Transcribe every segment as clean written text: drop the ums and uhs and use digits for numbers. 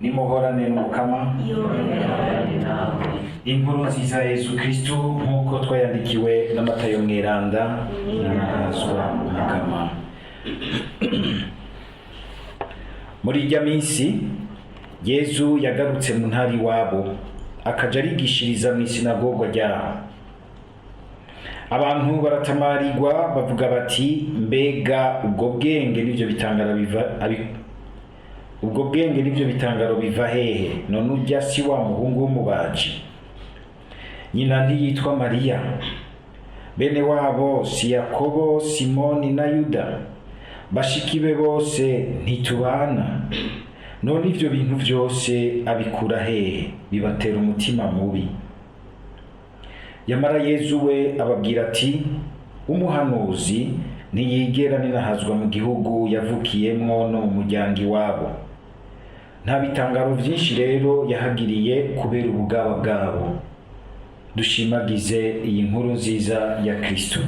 Nimuhorane n'Umukama. Inkuru nziza ya Yesu Kristu nk'uko twayandikiwe na Matayo Mweranda. Ninahazwa Umukama. Muri irya minsi Yezu yagarutse mu ntara iwabo, akaja arigishiriza mu isinagogwa ryaho. Abantu baratamarirwa, bavuga bati: "Mbega ubwo bwenge n'ivyo bitangaro biva ubwo bwenge n'ivyo bitangaro biva hehe? None urya si wa muhungu w'umubaji? Nyina ntiyitwa Mariya? Bene wabo si Yakobo, Simoni na Yuda? Bashiki be bose ntitubana? None ivyo bintu vyose abikura hehe?" Bibatera umutima mubi. Yamara Yezu we ababwira ati: "Umuhanuzi ntiyigera ninahazwa mu gihugu yavukiyemwo no mu muryango iwabo." Nta bitangaro vyinshi rero yahagiriye kubera ubugaba bwabo. Dushimagize iyi nkuru nziza ya Kristo.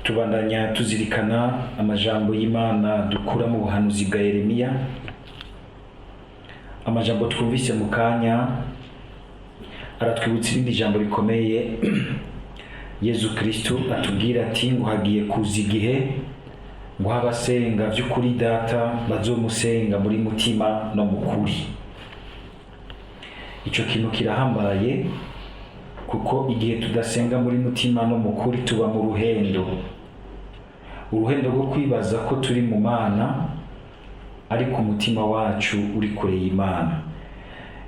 Tubandanya tuzirikana amajambo y'Imana dukura mu buhanuzi bwa Yeremiya. Amajambo twumvise mu kanya aratwibutsa irindi jambo rikomeye Yezu Kristo atubwira ati ngo hagiye kuza igihe ngo abasenga by'ukuri Data bazomusenga muri mutima no mu kuri. Ico kintu kirahambaye, kuko igihe tudasenga muri mutima no mu kuri tuba mu ruhendo, uruhendo rwo kwibaza ko turi mu Mana ariko umutima wacu uri kure y'Imana.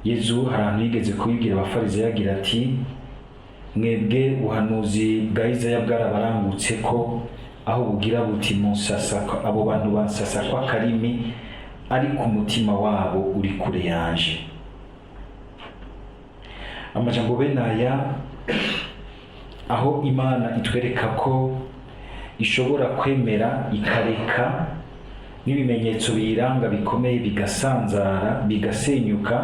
Yezu hari ahantu yigeze kubibwira abafarizayo, agira ati: "Mwebwe ubuhanuzi bwa Izaya bwarabarangutse ko aho bugira buti: 'Munsasa, abo bantu bansasa kw'akarimi, ariko umutima wabo uri kure yanje.'" Amajambo bene aya, aho Imana itwereka ko ishobora kwemera ikareka n'ibimenyetso biyiranga bikomeye bigasanzara, bigasenyuka,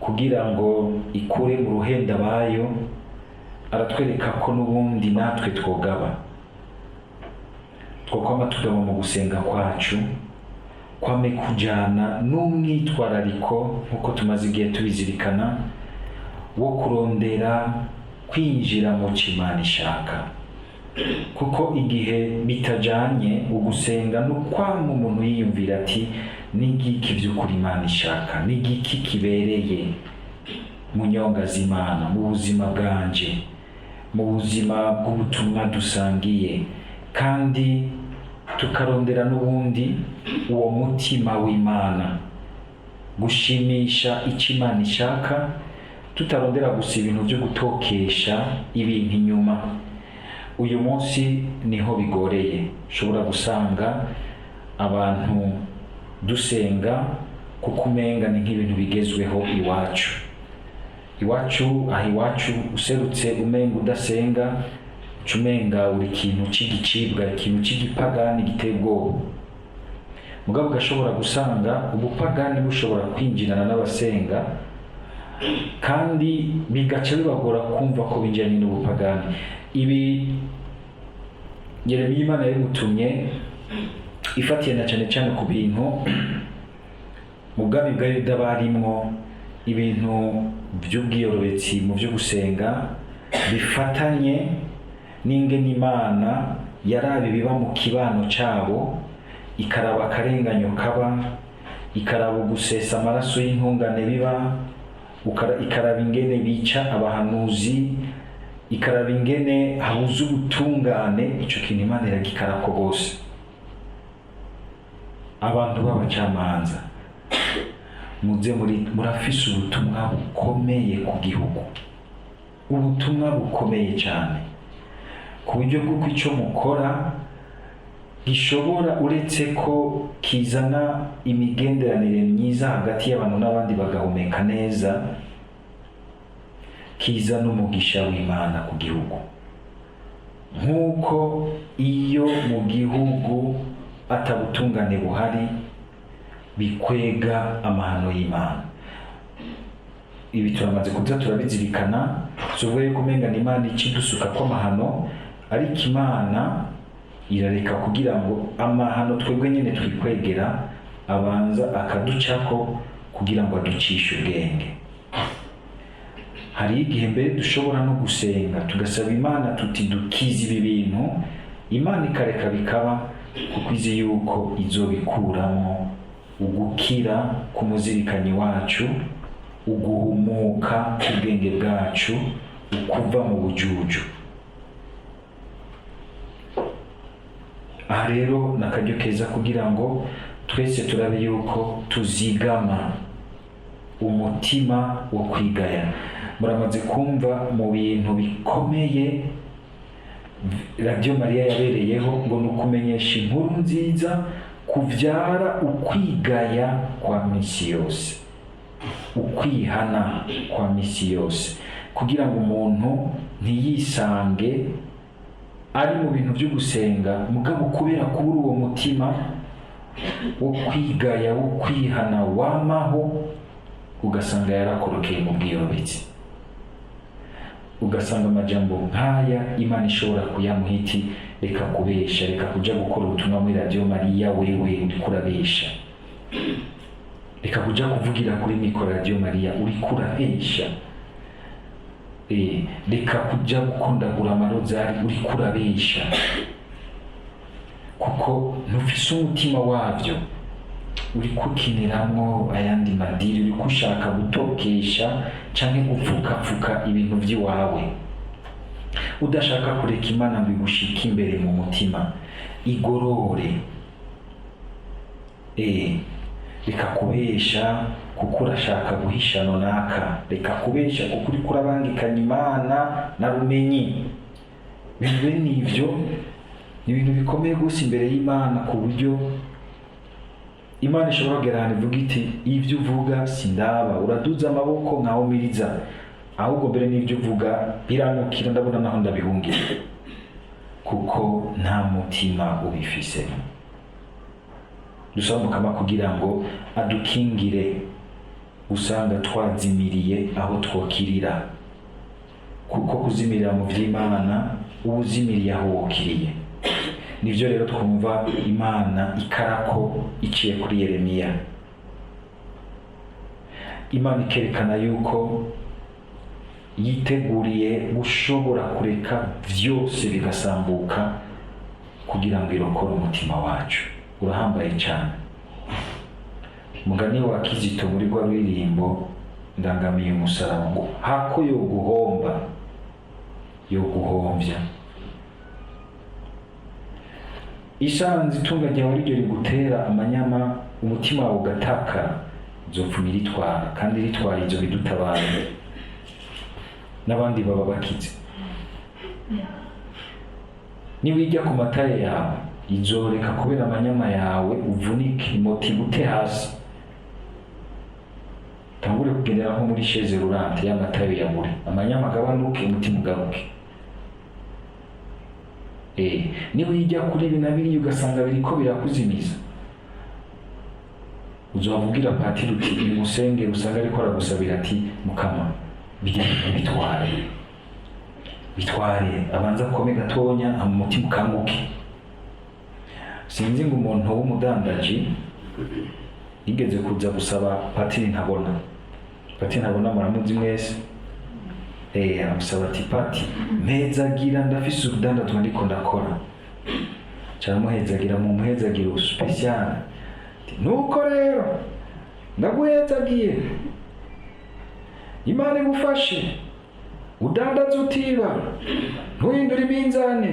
kugira ngo ikure mu ruhenda abayo, aratwereka ko n'ubundi natwe twogaba, twokwama tugaba mu gusenga kwacu, kwame kujana n'umwitwarariko, nk'uko tumaze igihe tubizirikana, wo kurondera kwinjira mu c'Imana ishaka. Kuko igihe bitajanye, ugusenga no kwama umuntu yiyumvira ati: "Nigiki vy'ukuri Imana ishaka? Nigiki kibereye mu nyonga z'Imana, mu buzima bwanje, mu buzima bw'ubutumwa dusangiye?" Kandi tukarondera n'ubundi uwo mutima w'Imana, gushimisha icyo Imana ishaka, tutarondera gusa ibintu byo gutokesha ibintu inyuma. Uyu munsi niho bigoreye, ushobora gusanga abantu dusenga kuko umenga ni nk'ibintu bigezweho iwacu. Iwacu aha iwacu, userutse umenga udasenga, uca umenga uri ikintu c'igicibwa, ikintu c'igipagani giteye ubwoba. Mugabo ugashobora gusanga ubupagani bushobora kwinjirana n'abasenga, kandi bigaca bibagora kumva ko binjiranye n'ubupagani. Ibi Yeremiya Imana yabimutumye ifatiye na cane cane ku bintu mu bwami bwa Yuda barimwo, ibintu by'ubwiyorobetsi mu byo gusenga bifatanye n'ingene Imana yaraba ibiba mu kibano cabo, ikaraba akarenganyo kaba, ikaraba ugusesa amaraso y'intungane biba, ikaraba ingene bica abahanuzi, ikaraba ingene habuze ubutungane. Ico kintu Imana iragikarako rwose. Abantu b'abacamanza, muze muri murafise ubutumwa bukomeye ku gihugu, ubutumwa bukomeye cyane, ku buryo bw'uko icyo mukora gishobora, uretse ko kizana imigenderanire myiza hagati y'abantu n'abandi bagahumeka neza, kizana umugisha w'Imana ku gihugu. Nk'uko iyo mu gihugu atabutungane buhari bikwega amahano y'Imana. Ibi turamaze kuza turabizirikana. Si yuko umenga ni Imana ikidusuka kw'amahano, ariko Imana irareka kugira ngo amahano twebwe nyine twikwegera abanza akaducako kugira ngo aducishe ubwenge. Hari igihe mbere dushobora no gusenga tugasaba Imana tuti: "Dukize ibi bintu." Imana ikareka bikaba kuko izi yuko izobikuramo ugukira k'umuzirikanyi wacu, uguhumuka k'ubwenge bwacu, ukuva mu bujuju. Aha rero ni akaryo keza kugira ngo twese turabe yuko tuzigama umutima wo kwigaya. Muramaze kumva mu bintu bikomeye Radiyo Mariya yabereyeho, ngo ni ukumenyesha inkuru nziza kuvyara ukwigaya kwa misi yose, ukwihana kwa misi yose, kugira ngo umuntu ntiyisange ari mu bintu byo gusenga, mugabo kubera kubura uwo mutima wo kwigaya, wo kwihana wamaho, ugasanga yarakorokeye mu bwiyobetse, ugasanga amajambo nk'aya Imana ishobora kuyamuha iti: "Reka kubesha, reka kuja gukora ubutumwa muri Radiyo Mariya, wewe uriko urabesha. Reka kuja kuvugira kuri mikoro Radiyo Mariya, uriko urabesha. Reka kuja gukondagura amarozari, uriko urabesha, kuko ntufise umutima wavyo, uriko ukiniramwo ayandi madiri, uriko ushaka gutokesha canke gupfukapfuka ibintu vy'iwawe, udashaka kureka Imana ngo igushike imbere mu mutima, igorore." Reka kubesha kuko urashaka guhisha nonaka. Reka kubesha kuko uriko urabangikanya Imana na rumenyi. Ibintu bene ivyo ni ibintu bikomeye gose imbere y'Imana, ku buryo Imana ishobora kugera ahantu ivuga iti: "Ibyo uvuga sindaba, uraduza amaboko nkawumiriza, ahubwo mbere n'ibyo uvuga biranukira, ndabona naho ndabihungira, kuko nta mutima ubifise." Dusaba Mukama kugira ngo adukingire usanga twazimiriye aho twokirira, kuko kuzimirira mu vy'Imana uba uzimiriye aho wokiriye. Nivyo rero twumva Imana ikarako iciye kuri Yeremiya. Imana ikerekana yuko yiteguriye gushobora kureka vyose bigasambuka kugira ngo irokore umutima wacu. Urahambaye cyane. Mugani wa Kizito muri rwa ruririmbo "Ndangamiye umusaraba", ngo hako yo guhomba yo guhombya isanze itunga ryawe ariryo rigutera amanyama, umutima wawe ugatakara, uzopfuma iritwara, kandi ritwara izo bidutabara n'abandi baba bakize. Niwijya ku matare yawe, izoreka kubera amanyama yawe, uvunike, imoti igute hasi, tangure kugendera nko muri chaise roulante y'amatayo yabure, amanyama agabanuke, umutima ugaruke. Niba ujya kuri ibi na biriya ugasanga biriko birakuzimiza, uzoba patiri uti: "Nimusenge." Usanga ariko aragusabira ati: "Mukama, bijya bitware, bitware." Abanza akome gatonya, hama umutima ukanguke. Sinzi ngo umuntu w'umudandaji yigeze kuza gusaba patiri Ntabona. Patiri Ntabona muramuzi mwese. Aramusaba ati: "Pati, mpezagira, ndafise urudandazwa ndiko ndakora." Caramuhezagira mu muhezagiro spécial. Ati: "Nuko rero ndaguhezagiye, Imana igufashe, udandaze utiba, ntuhindure iminzane,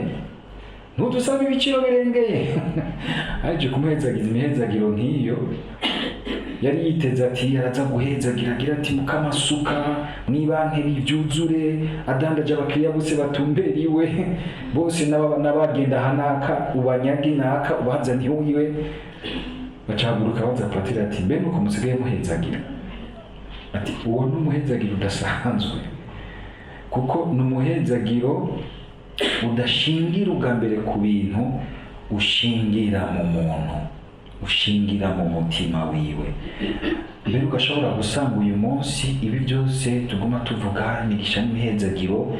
ntudusabe ibiciro birengeye." Aje kumuhezagiza imihezagiro nk'iyo, yari yiteze ati araza guhezagira agira ati: "Mukamasuka mwibanke bivyuzure, adandaje, abakiriya bose batumbera iwe bose, n'abagenda hanaka ubanyage naka ubazaniye iwe." Bacahaguruka baza patiri ati: "Mbe nuko musigaye muhezagira?" Ati: "Uwo ni umuhezagiro udasanzwe, kuko ni umuhezagiro udashingira ubwa mbere ku bintu, ushingira mu muntu." Ushingira mu mutima wiwe. Mbere ugashobora gusanga uyu munsi ibi byose tuguma tuvuga, imigisha n'imihezagiro,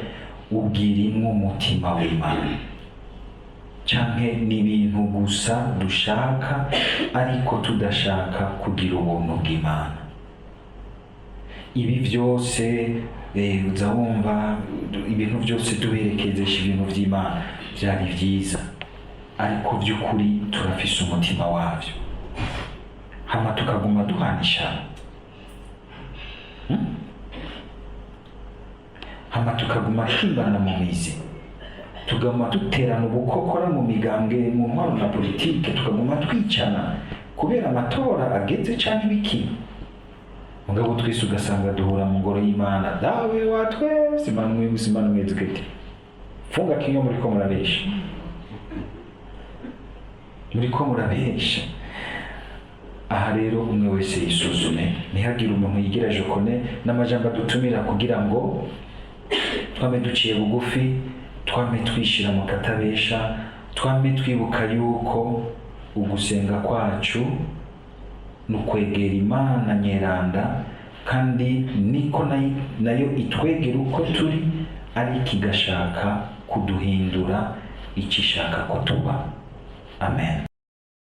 ubwirimwo umutima w'Imana, canke ni ibintu gusa dushaka ariko tudashaka kugira ubuntu bw'Imana? Ibi byose, uza wumva ibintu byose duherekezesha ibintu by'Imana byari byiza, ariko by'ukuri turafise umutima wabyo, hama tukaguma duhanishana, Hama tukaguma twimbana mu mizi, tuguma duterana ubukokora mu migambwe, mu ntwaro na politike, tukaguma twicana kubera amatora ageze canke ibiki. Mugabo twese ugasanga duhura mu ngoro y'Imana: "Dawe wa twese, Imana umwe, Imana umwe." Twete funga kinywa, muriko murabesha, muriko murabesha. Aha rero umwe wese yisuzume, ntihagire umuntu yigira jokone n'amajambo adutumira kugira ngo twame duciye bugufi, twame twishira mu katabesha, twame twibuka yuko ugusenga kwacu ni ukwegera Imana nyeranda, kandi niko nayo itwegera uko turi, ariko igashaka kuduhindura icyo ishaka ko tuba. Amen.